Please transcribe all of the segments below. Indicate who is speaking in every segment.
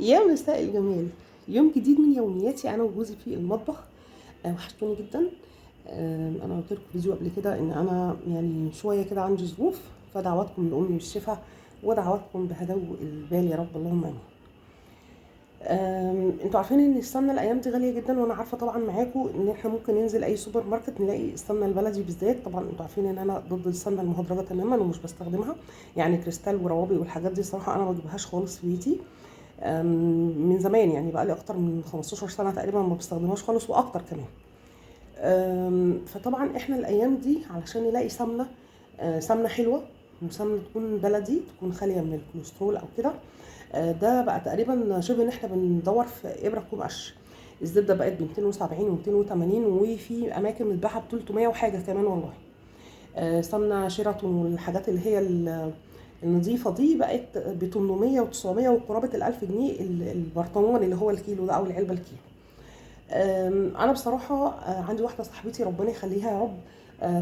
Speaker 1: يا مساء الجمال. يوم جديد من يومياتي انا وجوزي في المطبخ. وحشتوني جدا. انا قلت لكم فيديو قبل كده ان انا يعني شوية كده عندي ظروف، فدعواتكم لامي بالشفاء ودعواتكم بهدو البال يا رب، اللهم امين. انتوا عارفين ان السمنة الايام دي غالية جدا، وانا عارفه طبعا معاكم ان احنا ممكن ننزل اي سوبر ماركت نلاقي السمنة البلدي بالذات. طبعا انتوا عارفين ان انا ضد السمنة المهدرجه تماما ومش بستخدمها، يعني كريستال وروابي والحاجات دي صراحة انا ما بجيبهاش خالص في بيتي من زمان، يعني بقى لي اكتر من 15 سنة تقريبا ما بستخدمهاش خالص واكتر كمان. فطبعا احنا الايام دي علشان نلاقي سمنه، سمنه حلوة وسمنه تكون بلدي، تكون خالية من الكوليسترول او كده، ده بقى تقريبا شبه ان احنا بندور في ابره كوب قش. الزبدة بقت ب 270 و280، وفي اماكن بتباعها ب 300 وحاجه كمان والله. سمنه شيراتون والحاجات اللي هي النظيفة دي بقت ب 800 و900 وقرابه ال 1000 جنيه البرطمان اللي هو الكيلو ده او العلبة الكيلو. انا بصراحة عندي واحدة صاحبتي ربنا يخليها يا رب،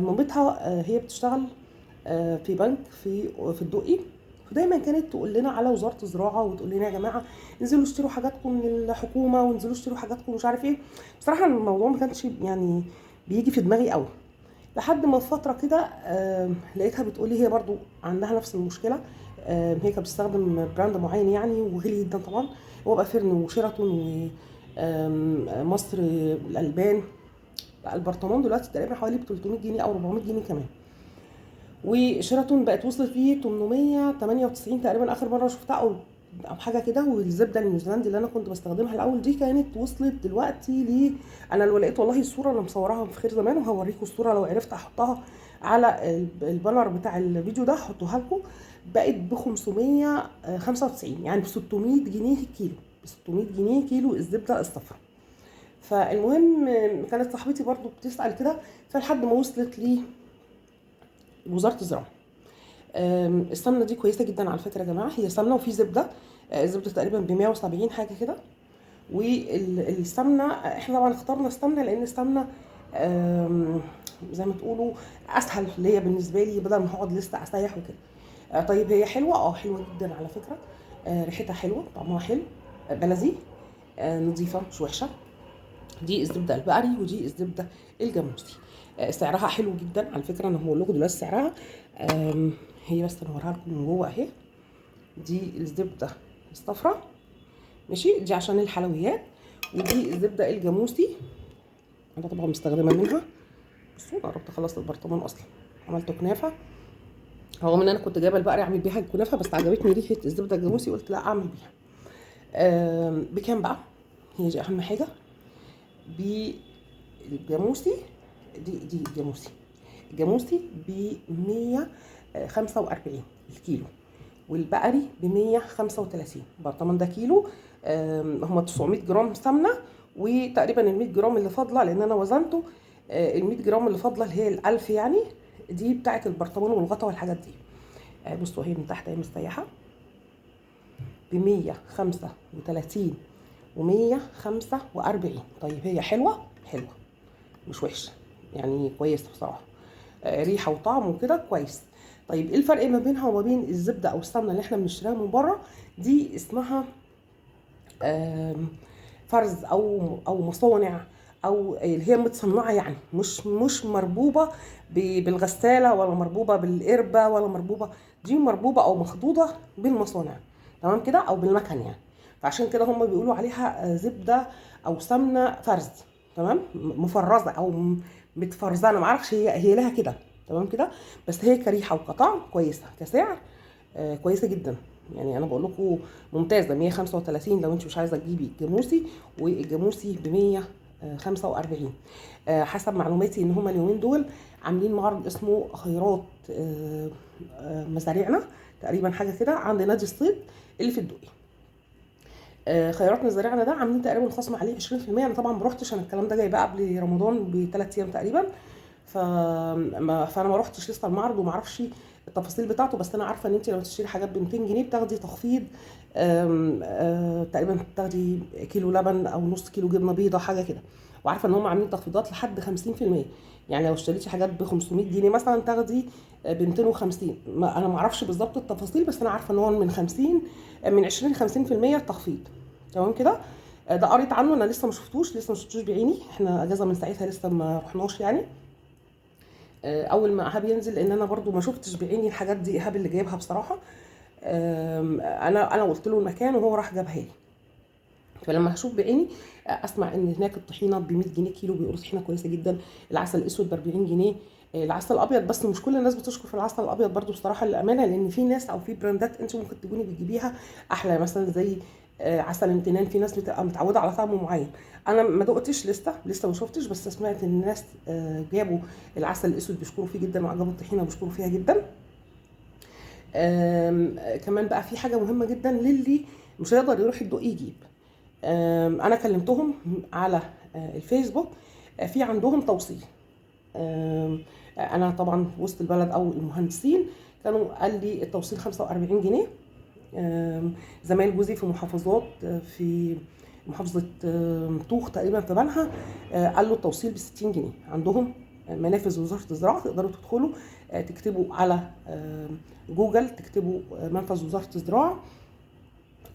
Speaker 1: مامتها هي بتشتغل في بنك في الدقي، فدايما كانت تقول لنا على وزارة الزراعة وتقول لنا يا جماعة انزلوا اشتروا حاجاتكم من الحكومة وانزلوا اشتروا حاجاتكم مش عارف ايه. بصراحة الموضوع ما كانش يعني بيجي في دماغي قوي، لحد ما فترة كده لقيتها بتقولي هي برضو عندها نفس المشكلة. هي كانت بتستخدم brand معين يعني وغالي جدا طبعا، هو بقى فيرن وشيراتون و مصر الالبان. بقى البرطمان دلوقتي تقريبا حوالي ب 300 جنيه او 400 جنيه كمان، وشيراتون بقت وصلت ليه 898 تقريبا اخر مرة شفتها او حاجة كده. والزبده النيوزيلندي اللي انا كنت بستخدمها الاول دي كانت وصلت دلوقتي ل، انا لو لقيت والله الصورة انا مصوراها في خير زمان وهوريكم الصورة لو عرفت احطها على ال banner بتاع الفيديو ده هحطها لكم، بقت ب 595 يعني ب 600 جنيه الكيلو، ب 600 جنيه كيلو الزبدة الصفراء. فالمهم كانت صاحبتي برضو بتسأل كده، فلحد ما وصلت لي وزارة الزراعة. السمنة دي كويسة جدا على فكرة يا جماعة، هي سمنه وفي زبدة، الزبدة تقريبا ب 170 حاجة كده. والسمنه احنا طبعا اخترنا السمنة لان السمنة زي ما تقولوا اسهل ليا بالنسبة لي، بدل ما هقعد لسه اسيح وكده. طيب هي حلوة؟ حلوة جدا على فكرة، ريحتها حلوة، طعمها حلو، بلدي، نظيفة مش وحشة. دي الزبدة البقري ودي الزبدة الجاموسي، سعرها حلو جدا على فكرة. انا هقول لكم دلوقتي سعرها، هي بس انا هوريها لكم من جوه اهي. دي الزبدة الصفراء ماشي، دي عشان الحلويات، ودي الزبدة الجاموسي انا طبعا مستخدمة منها. بصوا انا قربت اخلص البرطمان اصلا، عملت كنافه، رغم ان انا كنت جايبه البقري اعمل بيها الكنافه، بس عجبتني ريحه الزبدة الجاموسي قلت لا اعمل بيها. بكام بقى؟ هي دي اهم حاجة. بالجاموسي دي الجاموسي، الجاموسي ب 145 الكيلو، والبقري ب 135. البرطمان ده كيلو، هما 900 جرام سمنه، وتقريبا ال 100 جرام اللي فاضلة لان انا وزنته، ال 100 جرام اللي فاضلة اللي هي ال 1000 يعني، دي بتاعه البرطمان والغطا والحاجات دي. بصوا اهي من تحت اهي مستريحه، ب 135 و145. طيب هي حلوة؟ حلوة مش وحشة يعني، كويسة بصراحة، ريحه وطعم وكده كويس. طيب ايه الفرق ما بينها وما بين الزبدة او السمنة اللي احنا بنشتريها من بره؟ دي اسمها فرز او مصانع، او اللي هي متصنعه يعني، مش مربوبه بالغساله ولا مربوبه بالقربه ولا مربوبه، دي مربوبه او مخضوضه بالمصانع، تمام كده، او بالمكن يعني. فعشان كده هم بيقولوا عليها زبدة او سمنه فرز، تمام، مفرزه او متفرزنه، ما اعرفش هي لها كده، تمام كده. بس هي كريحه وكطعم كويسة، كسعر كويسة جدا يعني، انا بقول لكم ممتازة. 135 لو انت مش عايزه تجيبي الجاموسي، والجاموسي ب 145. حسب معلوماتي ان هما اليومين دول عاملين معرض اسمه خيرات مزارعنا تقريبا، حاجة كده، عند نادي الصيد اللي في الدقي. خيرات مزارعنا ده عاملين تقريبا خصم عليه 20%. انا طبعا ما روحتش، انا الكلام ده جاي بقى قبل رمضان بثلاث ايام تقريبا، فانا ما روحتش لسه المعرض وما اعرفش التفاصيل بتاعته، بس انا عارفه ان انت لما تشتري حاجات ب 200 جنيه بتاخدي تخفيض، آم، آه، تقريبا بتاخدي كيلو لبن او نص كيلو جبنه بيضة حاجة كده. وعارفه ان هم عاملين تخفيضات لحد 50%، يعني لو اشتريتي حاجات ب 500 جنيه مثلا تاخدي ب 250. انا ما اعرفش بالظبط التفاصيل، بس انا عارفه ان هو من 50، من 20 ل 50% تخفيض. تمام كده. ده قريت عنه، انا لسه ما شفتوش، لسه ما شفتوش بعيني، احنا اجازه من ساعتها لسه ما رحناش يعني. اول ما ايهاب ينزل، لان انا برضو ما شفتش بعيني الحاجات دي، ايهاب اللي جايبها بصراحة. انا قلت له المكان وهو راح جابها لي. فلما هشوف بعيني اسمع ان هناك الطحينه ب 100 جنيه كيلو، بيقولوا طحينه كويسة جدا. العسل الاسود ب 40 جنيه، العسل الابيض، بس مش كل الناس بتشكر في العسل الابيض برضو بصراحة للامانة، لان في ناس او في براندات انت ممكن تكوني بتجيبيها احلى، مثلا زي عسل امتنان، في ناس بتبقى متعوده على طعم معين. انا ما دقتش لسه ما شفتش، بس سمعت ان الناس جابوا العسل الاسود بيشكروا فيه جدا، وعجبوا الطحينه بيشكروا فيها جدا. كمان بقى في حاجة مهمة جدا للي مش هيقدر يروح الدقي يجيب. انا كلمتهم على الفيسبوك، في عندهم توصيل. انا طبعا وسط البلد او المهندسين كانوا قال لي التوصيل 45 جنيه. زمايل جوزي في محافظات، في محافظة طوخ تقريبا في بنها، قال له التوصيل ب 60 جنيه. عندهم منافذ وزارة الزراعة، تقدروا تدخلوا، تكتبوا على جوجل، تكتبوا منفذ وزارة الزراعة،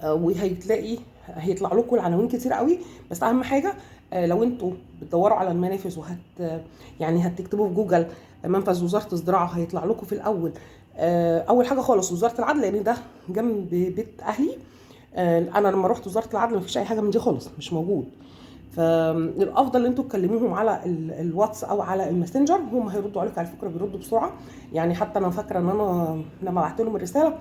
Speaker 1: وهيتلاقي هيطلع لكم العناوين كتير قوي. بس اهم حاجة، لو انتوا بتدوروا على المنافذ وهت يعني هتكتبوا في جوجل منفذ وزارة الزراعة، هيطلع لكم في الاول، اول حاجة خالص وزارة العدل، لان ده جنب بيت اهلي. انا لما رحت وزارة العدل مفيش اي حاجة من دي خالص، مش موجود. فالافضل ان انتوا تكلموهم على الواتس او على الماسنجر، هم هيردوا عليك على فكرة، بيردوا بسرعة يعني. حتى انا فاكره ان انا لما بعت لهم الرسالة،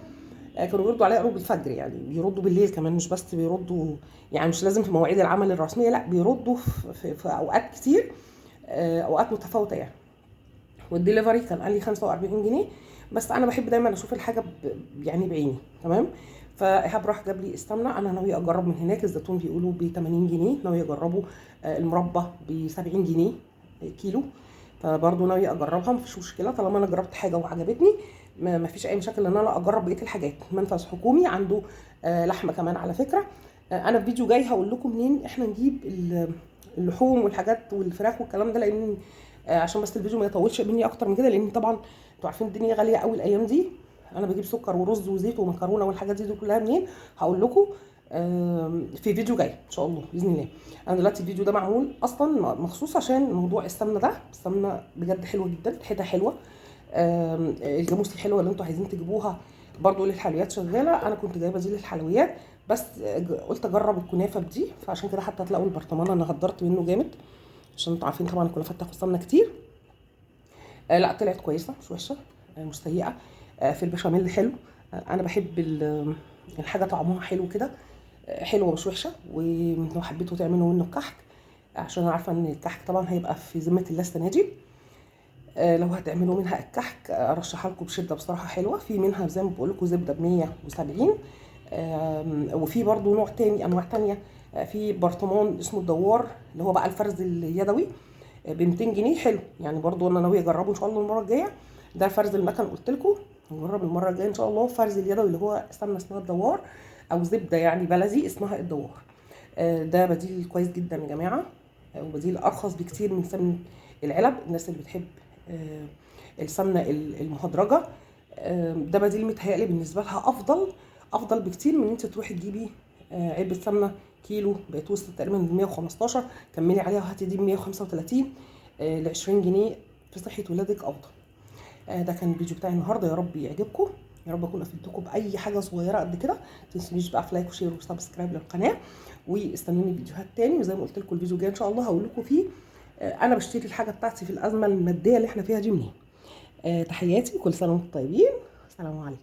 Speaker 1: كانوا بيردوا عليا قرب الفجر، يعني بيردوا بالليل كمان، مش بس بيردوا يعني مش لازم في مواعيد العمل الرسمية، لا بيردوا في اوقات كتير، اوقات متفاوتة يعني. والدليفري كان قال لي 45 جنيه، بس انا بحب دايما اشوف الحاجة يعني بعيني. تمام. فايهاب راح جاب لي السمنة، انا ناوية اجرب من هناك. الزيتون بيقولوا ب 80 جنيه، ناوية اجربه. المربى ب 70 جنيه كيلو، فبرضه ناوية اجربها، مفيش مشكلة طالما انا جربت حاجة وعجبتني، مفيش اي مشاكل ان انا اجرب بقية الحاجات. منفذ حكومي عنده لحمه كمان على فكرة. انا في فيديو جاي هقول لكم منين احنا نجيب اللحوم والحاجات والفراخ والكلام ده، لان عشان بس الفيديو ما يطولش مني اكتر من كده، لان طبعا انتوا عارفين الدنيا غالية قوي الايام دي. انا بجيب سكر ورز وزيت ومكرونه والحاجات دي كلها منين هقول لكم في فيديو جاي ان شاء الله باذن الله. انا دلوقتي الفيديو ده معمول اصلا مخصوص عشان موضوع السمنة ده. السمنة بجد حلوة جدا، ريحتها حلوة، الجاموس الحلوة اللي انتوا عايزين تجيبوها برضو للحلويات شغالة. انا كنت جايبه دي للحلويات، بس قلت اجرب الكنافه بدي، فعشان كده حتى هتلاقوا البرطمان انا غدرت منه جامد، عشان انتوا عارفين طبعا الكنافه بتاخد سمنه كتير. لا طلعت كويسة، مش وحشة، مش سيئه. في البشاميل حلو، انا بحب الحاجة طعمها حلو كده، حلوة مش وحشة. ولو حبيتوا تعملوا منه كحك، عشان انا عارفه ان الكحك طبعا هيبقى في ذمه الله السنة دي، لو هتعملوا منها الكحك، ارشحها لكم بشده بصراحة حلوة. في منها زي ما بقول لكم زبدة ب 170، وفي برضو نوع تاني، انواع تانية، في برطمان اسمه الدوار اللي هو بقى الفرز اليدوي، ب 200 جنيه، حلو يعني برضو انا ناوية اجربه ان شاء الله المرة الجاية. ده فرز المكن قلت لكم نجرب المرة الجاية ان شاء الله فرز اليدوي اللي هو سمنه اسمها الدوار، او زبدة يعني بلدي اسمها الدوار. ده بديل كويس جدا يا جماعة، وبديل ارخص بكتير من سمن العلب. الناس اللي بتحب السمنة المهدرجه، ده بديل متهيألي بالنسبة لها افضل بكتير من ان انت تروحي تجيبي علبة سمنه كيلو بقت وصلت تقريبا ب 115، كملي عليها وهاتي دي ب 135، ل 20 جنيه في صحة ولادك افضل. ده كان الفيديو بتاعي النهارده، يا رب يعجبكم، يا رب اكون افدتكم باي حاجة صغيرة قد كده. ما تنسونيش بقى في like و share و subscribe للقناة، واستنوني فيديوهات تاني. وزي ما قلت لكم الفيديو الجاي ان شاء الله هقول لكم فيه انا بشتري الحاجة بتاعتي في الازمة المادية اللي احنا فيها دي منين. تحياتي، كل سنة وانتم طيبين، السلام عليكم.